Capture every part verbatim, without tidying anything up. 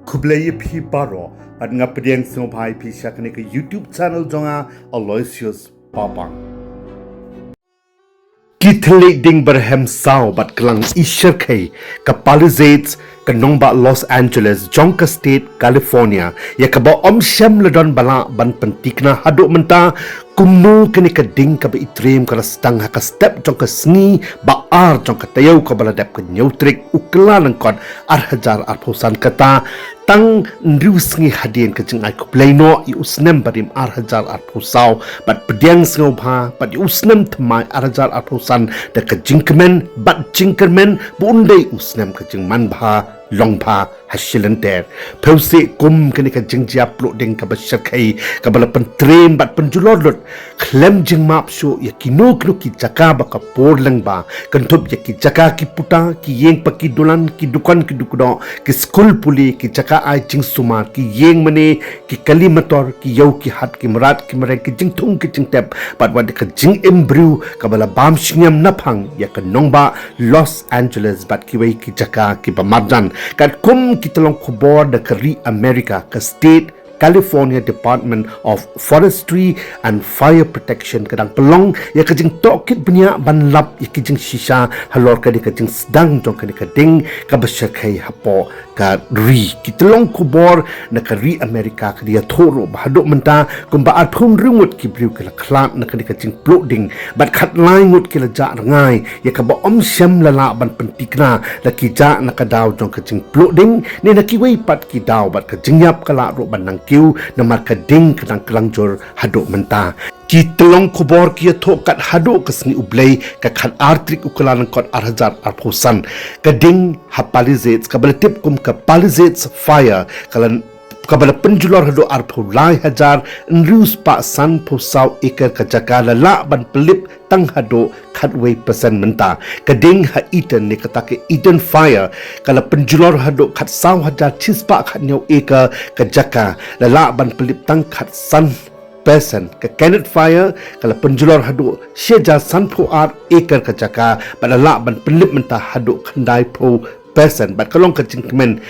Khublei ïa phi baroh, bad nga pdiang sngewbha ïa phi sha kane ka YouTube channel jong nga, Aloysius Papang. Ki thylliej ding barhem saw bad klang i shyrkhei ka Palisades, ka nongbah Los Angeles jong ka state California, ïa kaba ym shym la don ba lah ban pyntikna haduh mynta, kumno kane ka ding kaba i triem ka la sdang ha ka step jong ka sngi ba ar jong ka taïew kaba la dep ka hynñiew tarik u Kyllalyngkot ar hajar arphew san, kata tang hynriew sngi hadien ka jingai khublei noh ïa u snem barim ar hajar arphew saw, bad pdiang sngewbha bad ïa u snem thymmai ar hajar arphew san da ka jingkmen bad jingkyrmen ba un dei u snem ka jingmanbha longbha ha shilynter. Phewse kum kane ka jingjia pluh ding kaba shyrkhei kaba la pyntriem bad pynjulor lut khlem jingmap shuh ïa kino kino ki jaka ba ka por lyngba, kynthup ïa ki jaka ki puta, ki ïing pa ki dulan, ki dukan ki dukdoh, ki skul pule, ki jaka ai jingsumar, ki ïing mane, ki kali motor, ki ïew ki hat, ki mrad ki mreng, ki jingthung ki jingtep, bad wat ka jingim briew kaba la bam shngiam naphang ïa ka nongbah Los Angeles bad kiwei ki jaka kiba marjan. Katkum ki tyllong khubor da ka ri America, ka state California Department of Forestry and Fire Protection ka dang pynlong ïa ka jingtohkit bniah ban lap ïa ki jingshisha halor kane ka jingsdang jong kane ka ding kaba shyrkhei hapoh ka ri. Ki tyllong khubor na ka ri America ka da ïathuh ruh ba haduh mynta kumba arphew hynriew ngut ki briew ki la khlad na kane ka jingpluh ding, bad khatlai ngut ki la jah rngai, ïa kaba ym shym la lah ban pyntikna la ki jah na ka daw jong ka jingpluh ding ne na kiwei pat ki daw, bad ka jingïap ka lah ruh ban nang kiew namar ka ding ka dang klang jur haduh mynta. Ki tyllong khubor ki ïathuh kat haduh ka sngi U Blei ka khatar tarik u Kyllalyngkot ar hajar arphew san, ka ding ha Palisades kaba la tip kum ka Palisades Fire ka la kaba la pynjulor haduh arphew lai hajar hynriew spah sanphew saw acre ka jaka la lah ban pynlip tang haduh khatwei percent mynta. Ka ding ha Eaton ne kata ka Eaton Fire ka la pynjulor haduh khatsaw hajar chispah khathynñiew acre ka jaka, la lah ban pynlip tang khatsan percent. Ka Kenneth Fire ka la pynjulor haduh shi hajar sanphew ar acre ka jaka bad la lah ban pynlip mynta haduh khyndaiphew percent, bad ka long ka jingkmen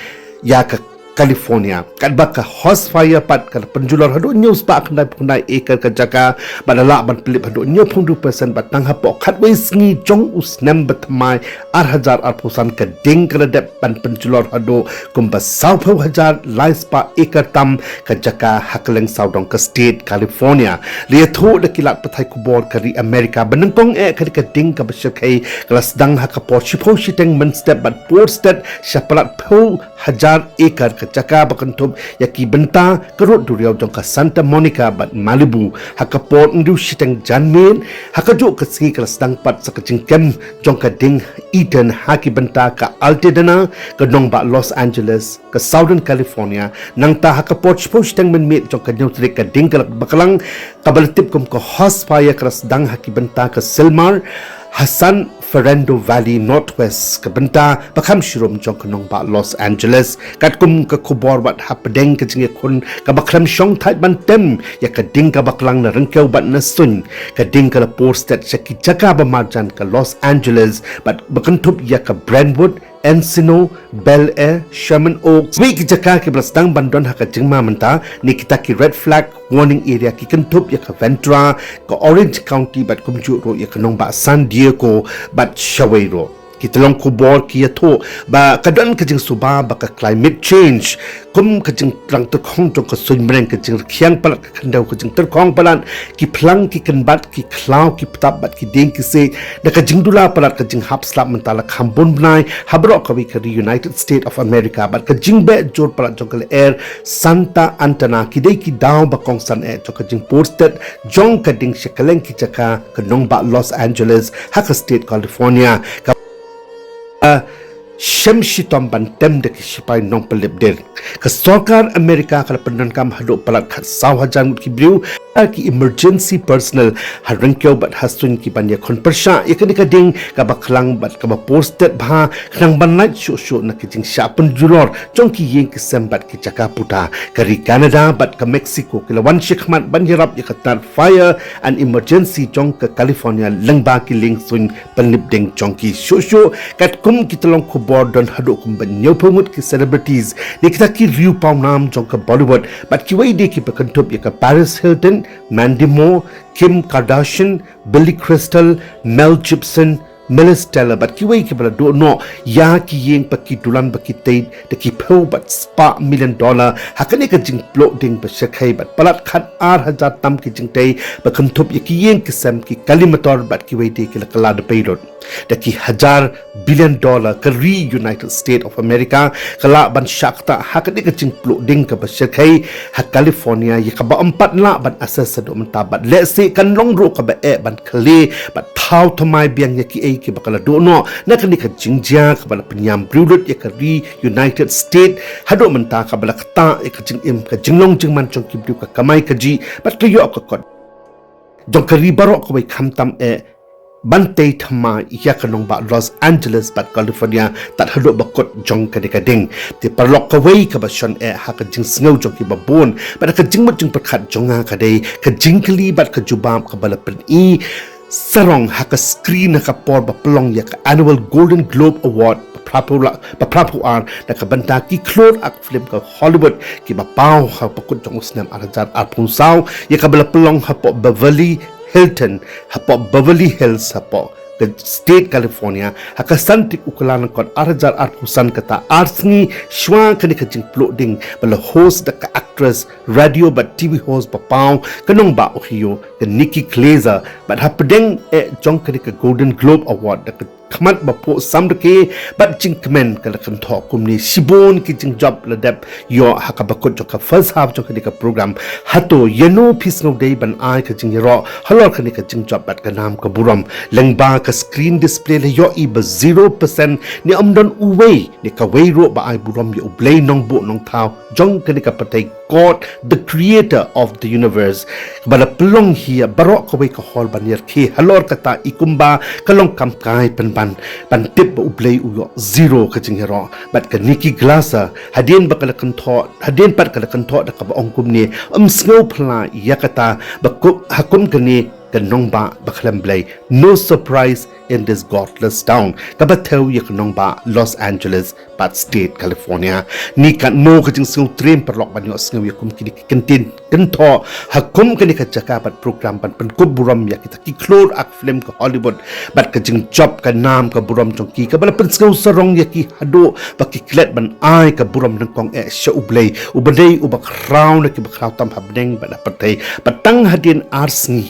ïa ka California. Katba ka Hoss Fire pat ka la pynjulor haduh hynñiew spah khyndaiphew khyndai acre ka jaka bad la lah ban pynlip haduh hynñiewphew hynriew percent, bad tang hapoh khatwei sngi jong u snem ba thymmai ar hajar arphew san ka ding ka la dep ban pynjulor haduh kumba sawphew hajar lai spah acre tam ka jaka ha kylleng sawdong ka state California. La ïathuh da ki lad pathai khubor ka ri America ba nyngkong eh kane ka ding kaba shyrkhei ka la sdang ha ka por shiphew shiteng mynstep bad por stet sha palat phew hajar acre ka jaka ba kynthup ïa ki bynta ka rud duriaw jong ka Santa Monica bad Malibu. Ha ka por hynriew shiteng janmiet ha kajuh ka sngi ka la sdang pat sa ka jingkem jong ka ding Eaton ha ki bynta ka Altadena, ka nongbah Los Angeles, ka Southern California. Nangta ha ka por shiphew shiteng mynmiet jong ka hynñiew tarik ka ding kaba klang kaba la tip kum ka Hoss Fire ka la sdang ha ki bynta ka Sylmar ha San Fernando Valley Northwest, ka bynta ba kham shirum jong ka nongbah Los Angeles. Katkum ka khubor wat hapdeng ka jingïakhun kaba khlem shongthait ban tem ïa ka ding kaba klang na ryngkew bad na suiñ, ka ding ka la por stet sha ki jaka ba marjan ka Los Angeles bad ba kynthup ïa ka Brentwood, Encino, Bel Air, Sherman Oaks. Wei ki jaka kiba la sdang ban don ha ka jingma mynta ne kita ki red flag warning area ki kynthup ïa ka Ventura, ka Orange County bad kumjuh ruh ïa ka nongbah San Diego bad shawei ruh. Ki tyllong khubor ki ïathuh ba ka don ka jingsuba ba ka climate change kum ka jingtyrkhong jong ka suiñ bneng, ka jingrkhiang palat ka khyndew, ka jingtyrkhong palat ki phlang ki kynbat, ki khlaw ki btap bad ki dieng ki siej, da ka jingdula palat ka jinghap slap mynta la kham bun bnai ha baroh kawei ka ri United States of America, bad ka jingbeh jur palat jong ka lyer Santa Ana ki dei ki daw ba kongsan eh jong ka jingpur stet jong ka ding sha kylleng ki jaka ka nongbah Los Angeles ha ka state California. Ka shem shitom ban tem da ki shipai nongpynlip ding. Ka sorkar America ka la pyndonkam haduh palat khatsaw hajar ngut ki briew, ki emergency personnel, ha ryngkew bad ha suiñ ki ban ïakhun pyrshah ïa kane ka ding kaba khlang bad kaba pur stet bha, khnang ban lait shuh shuh na ki jingshah pynjulor jong ki ïing ki sem bad ki jaka puta. Ka ri Canada bad ka Mexico ki la wan shakhmat ban ïarap ïa ka tnat fire and emergency jong ka California lyngba ki lieng suiñ pynlip ding jong ki shuh shuh. Katkum ki tyllong khubor por don haduh kumba hynñiewphew ngut ki celebrities ne kita ki riew pawnam jong ka Bollywood bad kiwei de kiba kynthup ïa ka Paris Hilton, Mandy Moore, Kim Kardashian, Billy Crystal, Mel Gibson, Miles Teller bad kiwei kiba la duh noh ïa ki ïing ba ki dulan ba ki tei da ki phew bad spah million dollar ha kane ka jingpluh ding ba shyrkhei bad palat khat ar hajar tam ki jingtei ba kynthup ïa ki ïing ki sem, ki kali motor bad kiwei de ki la kylla da pei lut da ki hajar billion dollar. Ka ri United States of America ka lah ban shah ktah ha kane ka jingpluh ding kaba shyrkhei ha California ïa kaba ym pat lah ban assess haduh mynta bad lehse kan long ruh kaba eh ban khleh bad thaw thymmai biang ïa kiei kiba ka la duh noh na kane ka jingjia kaba la pynïam briew lut ïa ka ri United States haduh mynta, kaba la ktah ïa ka jingim, ka jinglong jingman jong ki briew, ka kamai kajih bad ka ïoh ka kot jong ka ri baroh kawei, khamtam eh ban tei thymmai ïa ka nongbah Los Angeles bad California tad haduh ba kut jong kane ka ding. Te paralok, kawei kaba shon eh ha ka jingsngew jong kiba bun bad ha ka jingmut jingpyrkhat jong nga ka dei ka jingkylli bad ka jubab kaba la pyni sarong ha ka screen ha ka por ba pynlong ïa ka annual Golden Globe Award ba phra phew la-, ba phra phew ar na ka bynta ki khlur ak film ka Hollywood kiba paw ha ba kut jong u snem ar hajar arphew saw, ïa kaba la pynlong hapoh Beverly Hilton, hapoh Beverly Hills, hapoh ka state California ha ka san tarik u Kyllalyngkot ar hajar arphew san, kata ar sngi shwa kane ka jingpluh ding, ba la host da ka actress, radio bad T V host ba paw, ka nongbah Ohio, ka Nikki Glaser, bad hapdeng eh jong kane ka Golden Globe Award da ka khmat ba phuh samrkhie bad jingkmen ka la kynthoh kumne: Shibun ki jingjop la dep ïoh ha kaba kut jong ka first half jong kane ka program. Hato ïano phi sngew dei ban ai ka jingïaroh halor kane ka jingjop bad ka nam ka burom? Lyngba ka screen display la ïohi ba zero percent ne ym don uwei ne kawei ruh ba ai burom ïa U Blei Nongbuh Nongthaw jong kane ka pyrthei, God, the creator of the universe, ba la pynlong hi ïa baroh kawei ka hall ban ïarkhie halor kata, i kumba ka long kam kai pynban ban tip ba U Blei u ïoh zero ka jingïaroh. Bad ka Nikki Glaser, hadien ba ka la kynthoh, hadien pat ka la kynthoh da kaba ong kumne: Ym sngew phylla ïa kata, ba kum, ha kum kane ka nongbah ba khlem Blei. No surprise in this godless town. Kaba thew ïa ka nongbah Los Angeles bad state California. Ni katno ka jingsngew triem paralok ban ïoh sngew ïa kum kine ki kyntien kynthoh ha kum kane ka jaka bad program ban pynkup burom ïa kita ki khlur ak film ka Hollywood bad ka jingjop, ka nam ka burom jong ki, kaba la pynsngew sarong ïa ki haduh ba ki klet ban ai ka burom nyngkong eh sha U Blei, uba dei uba khraw na kiba khraw tam ha bneng bad ha pyrthei. Bad tang hadien ar sngi,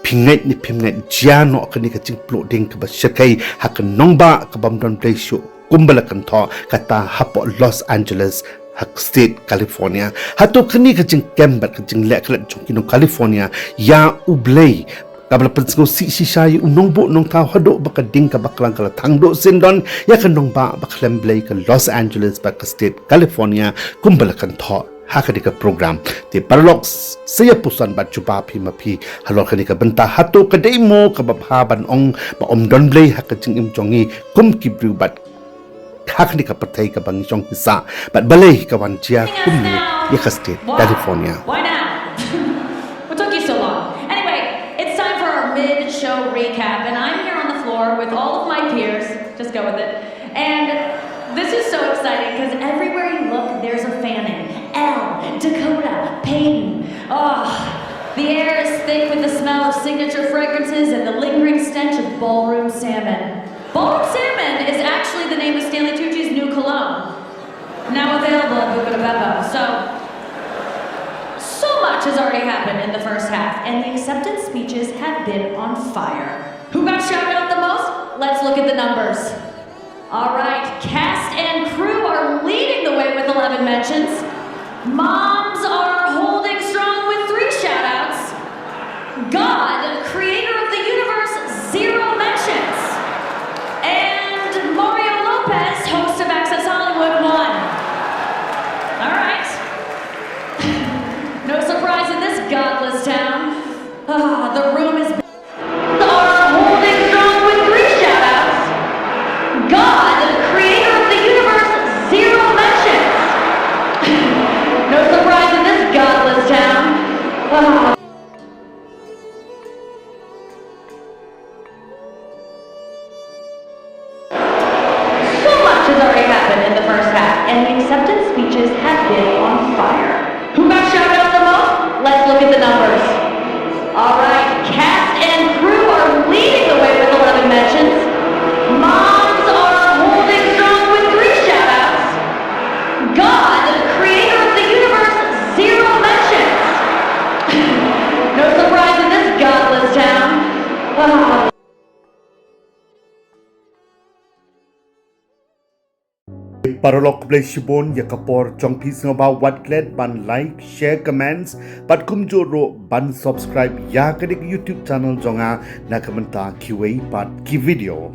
phi ngeit ne phim ngeit, jia noh kane ka jingpluh ding kaba shyrkhei ha ka nongbah kaba ym don Blei shuh, kumba la kynthoh kata hapoh Los Angeles ha state California. Hato kane ka jingkem bad ka jingleh klet jong ki nong California ïa U Blei, kaba la pynsngewsih shisha ïa U Nongbuh Nongthaw haduh ba ka ding kaba klang ka la thang duh syndon ïa ka nongbah ba khlem Blei ka Los Angeles bad ka state California, kumba la kynthoh ha kane ka program? Te paralok, sa ïa puson bad jubab phi ma phi halor kane ka bynta. Hato ka dei mo kaba bha ban ong ba ym don Blei ha ka jingim jong ngi kum ki briew bad ha kane ka pyrthei kaba ngi shong ki sah? Bad balei ka wan jia kumne ïa ka state California? Why now? What took you so long? Anyway, it's time for our mid-show recap, and I'm here on the floor with all of my peers. Just go with it. And this is so exciting because everywhere you look, there's a Fanning. Elle, Dakota, Peyton. Oh, the air is thick with the smell of signature fragrances and the lingering stench of ballroom salmon. Ballroom salmon is actually the name of Stanley Tucci's new cologne. Now available at Buca di Beppo. So, so much has already happened in the first half, and the acceptance speeches have been on fire. Who got shouted out the most? Let's look at the numbers. All right, cast and crew are leading the way with eleven mentions. Moms are holding strong with three shout-outs. God, creator of the universe, zero mentions. And Mario Lopez, host of Access Hollywood, one. All right. No surprise in this godless town. Ah, the room is are holding strong with three shout-outs. God, creator of the universe, zero mentions. No surprise. have been on fire. Who got shout out the most? Let's look at the numbers. All right, cast and crew are leading the way with eleven mentions. Moms are holding strong with three shout outs. God, creator of the universe, zero mentions. No surprise in this godless town. Ah. Paralok, khublei shibun ïa ka por jong phi, sngewbha wat klet ban like, share, comments bad kumjuh ruh ban subscribe ïa kane ka YouTube channel jong nga na ka bynta kiwei pat ki video.